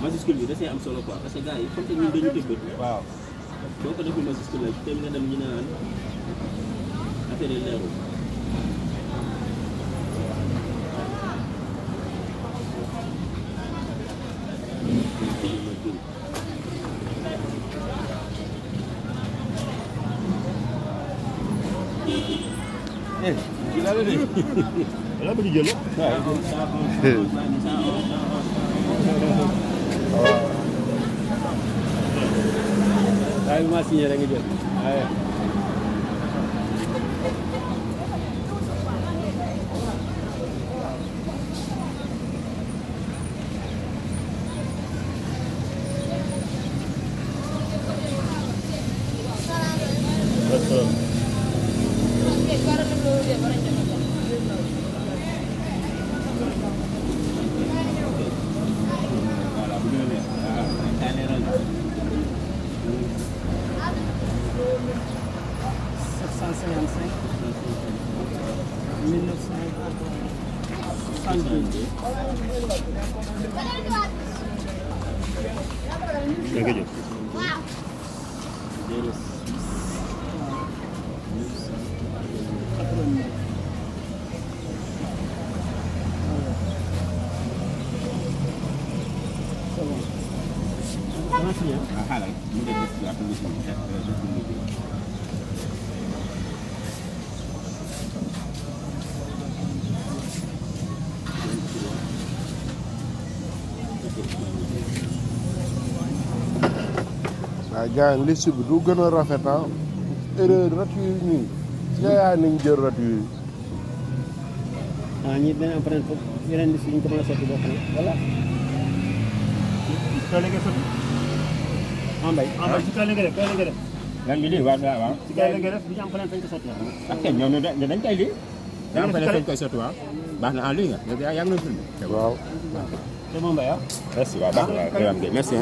majuscule bi da see am solo quoi parce que gars yi comme que ñun dañu tëgg. waaw. boo ko defee majuscule la te nga dem ñu naan affaire yi leerul. Gila lu nih. Lah bagi jelo. Ay masih nyerang aja. Ay. Betul. Jangan liste bi du gën a rafet erreur rat yu nii nga yaa nañ jël rat yu ñi dañ emprunté pour yeneen liste ñu ko mën a sotti bokk na voilà Kali nga sotti. ambay ci kali nga def lan bi li waaw waaw ci kay la nga def bu ñu emprunté fañ ko sotti ak ñoom dañ koy li da am fañ koy sotti waaw baax na en ligne nga yaa ngi dund waaw c'est bon mbay merci waaw baax na merci